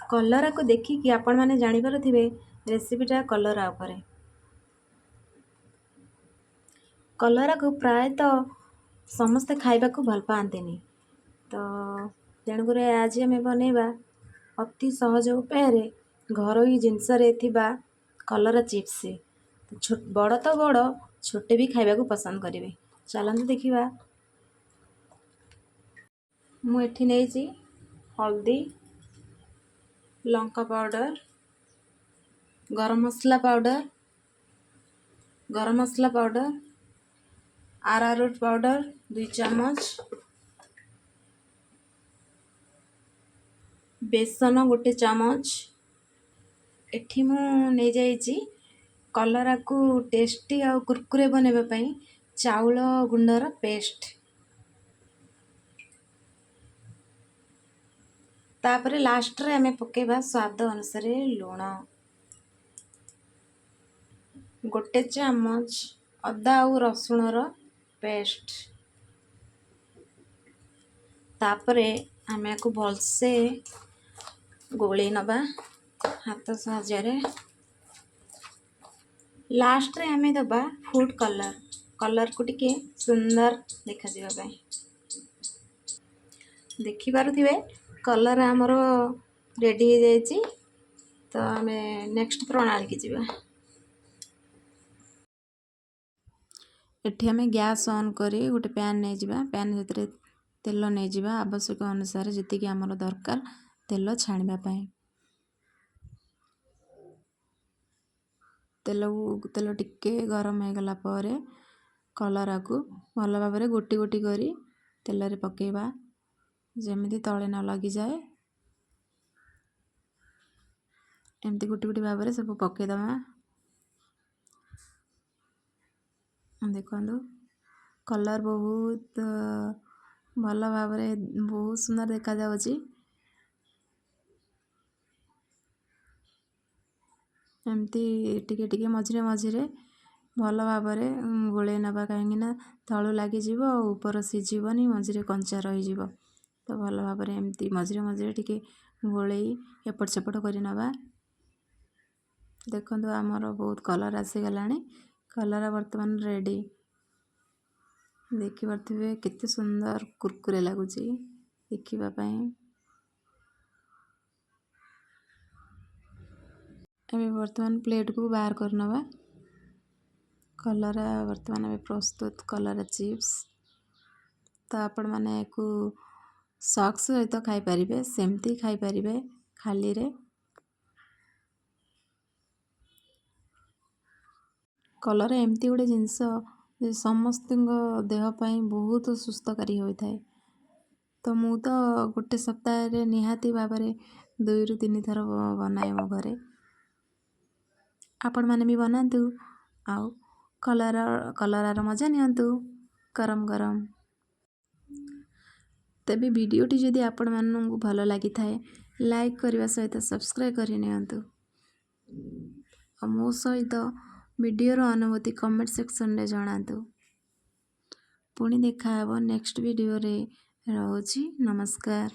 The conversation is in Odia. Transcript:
କଲରାକୁ ଦେଖିକି ଆପଣମାନେ ଜାଣିପାରୁଥିବେ ରେସିପିଟା କଲରା ଉପରେ। କଲରାକୁ ପ୍ରାୟତଃ ସମସ୍ତେ ଖାଇବାକୁ ଭଲ ପାଆନ୍ତିନି, ତ ତେଣୁକରି ଆଜି ଆମେ ବନେଇବା ଅତି ସହଜ ଉପାୟରେ ଘରୋଇ ଜିନିଷରେ ଥିବା କଲରା ଚିପ୍ସ। ବଡ଼ ତ ବଡ଼, ଛୋଟ ବି ଖାଇବାକୁ ପସନ୍ଦ କରିବେ। ଚାଲନ୍ତୁ ଦେଖିବା। ମୁଁ ଏଠି ନେଇଛି ହଳଦୀ, ଲଙ୍କା ପାଉଡ଼ର, ଗରମ ମସଲା ପାଉଡ଼ର, ଗରମ ମସଲା ପାଉଡ଼ର, ଆରାରୁଟ୍ ପାଉଡ଼ର 2 ଚାମଚ, ବେସନ 1 ଚାମଚ। ଏଠି ମୁଁ ନେଇଯାଇଛି କଲରାକୁ ଟେଷ୍ଟି ଆଉ କୁରକୁରେ ବନେଇବା ପାଇଁ ଚାଉଳ ଗୁଣ୍ଡର ପେଷ୍ଟ। ତାପରେ ଲାଷ୍ଟରେ ଆମେ ପକାଇବା ସ୍ୱାଦ ଅନୁସାରେ ଲୁଣ, 1 ଚାମଚ ଅଦା ଆଉ ରସୁଣର ପେଷ୍ଟ। ତାପରେ ଆମେ ୟାକୁ ଭଲସେ ଗୋଳେଇ ନେବା ହାତ ସାହାଯ୍ୟରେ। ଲାଷ୍ଟରେ ଆମେ ଦେବା ଫୁଡ଼୍ କଲର୍, କଲର୍କୁ ଟିକେ ସୁନ୍ଦର ଦେଖାଯିବା ପାଇଁ। ଦେଖିପାରୁଥିବେ କଲର୍ ଆମର ରେଡ଼ି ହେଇଯାଇଛି। ତ ଆମେ ନେକ୍ସଟ ପ୍ରଣାଳୀକି ଯିବା। ଏଠି ଆମେ ଗ୍ୟାସ୍ ଅନ୍ କରି ଗୋଟେ ପ୍ୟାନ୍ ନେଇଯିବା। ପ୍ୟାନ୍ ସେଥିରେ ତେଲ ନେଇଯିବା ଆବଶ୍ୟକ ଅନୁସାରେ, ଯେତିକି ଆମର ଦରକାର ତେଲ ଛାଣିବା ପାଇଁ। ତେଲ ଟିକେ ଗରମ ହେଇଗଲା ପରେ କଲରାକୁ ଭଲ ଭାବରେ ଗୋଟି ଗୋଟି କରି ତେଲରେ ପକାଇବା, ଯେମିତି ତଳେ ନ ଲାଗିଯାଏ। ଏମିତି ଗୋଟି ଗୋଟି ଭାବରେ ସବୁ ପକାଇଦେବା। ଦେଖନ୍ତୁ କଲର୍ ବହୁତ ଭଲ ଭାବରେ ବହୁତ ସୁନ୍ଦର ଦେଖାଯାଉଛି। ଏମିତି ଟିକେ ଟିକେ ମଝିରେ ମଝିରେ ଭଲ ଭାବରେ ଗୋଳେଇ ନେବା, କାହିଁକିନା ତଳୁ ଲାଗିଯିବ ଆଉ ଉପର ସିଝିବନି, ମଝିରେ କଞ୍ଚା ରହିଯିବ। ତ ଭଲ ଭାବରେ ଏମିତି ମଝିରେ ମଝିରେ ଟିକେ ଗୋଳେଇ ଏପଟ ସେପଟ କରି ନେବା। ଦେଖନ୍ତୁ ଆମର ବହୁତ କଲର୍ ଆସିଗଲାଣି। କଲର୍ ବର୍ତ୍ତମାନ ରେଡ଼ି। ଦେଖିପାରୁଥିବେ କେତେ ସୁନ୍ଦର କୁରକୁରେ ଲାଗୁଛି ଦେଖିବା ପାଇଁ। ଆମେ ବର୍ତ୍ତମାନ ପ୍ଲେଟ୍କୁ ବାହାର କରିନେବା। କଲରା ବର୍ତ୍ତମାନ ଆମେ ପ୍ରସ୍ତୁତ କଲରା ଚିପ୍ସ। ତ ଆପଣମାନେ ୟାକୁ ସକ୍ସ ସହିତ ଖାଇପାରିବେ, ସେମିତି ଖାଇପାରିବେ ଖାଲିରେ। କଲରା ଏମିତି ଗୋଟେ ଜିନିଷ ଯେ ସମସ୍ତଙ୍କ ଦେହ ପାଇଁ ବହୁତ ସୁସ୍ଥକାରୀ ହୋଇଥାଏ। ତ ମୁଁ ତ ଗୋଟେ ସପ୍ତାହରେ ନିହାତି ଭାବରେ 2ରୁ 3 ଥର ବନାଏ ମୋ ଘରେ। ଆପଣମାନେ ବି ବନାନ୍ତୁ ଆଉ କଲରାର ମଜା ନିଅନ୍ତୁ ଗରମ ଗରମ। ତେବେ ଭିଡ଼ିଓଟି ଯଦି ଆପଣମାନଙ୍କୁ ଭଲ ଲାଗିଥାଏ, ଲାଇକ୍ କରିବା ସହିତ ସବସ୍କ୍ରାଇବ୍ କରିନିଅନ୍ତୁ ଆଉ ମୋ ସହିତ ଭିଡ଼ିଓର ଅନୁଭୂତି କମେଣ୍ଟ ସେକ୍ସନରେ ଜଣାନ୍ତୁ। ପୁଣି ଦେଖାହେବ ନେକ୍ସଟ ଭିଡ଼ିଓରେ। ରହୁଛି, ନମସ୍କାର।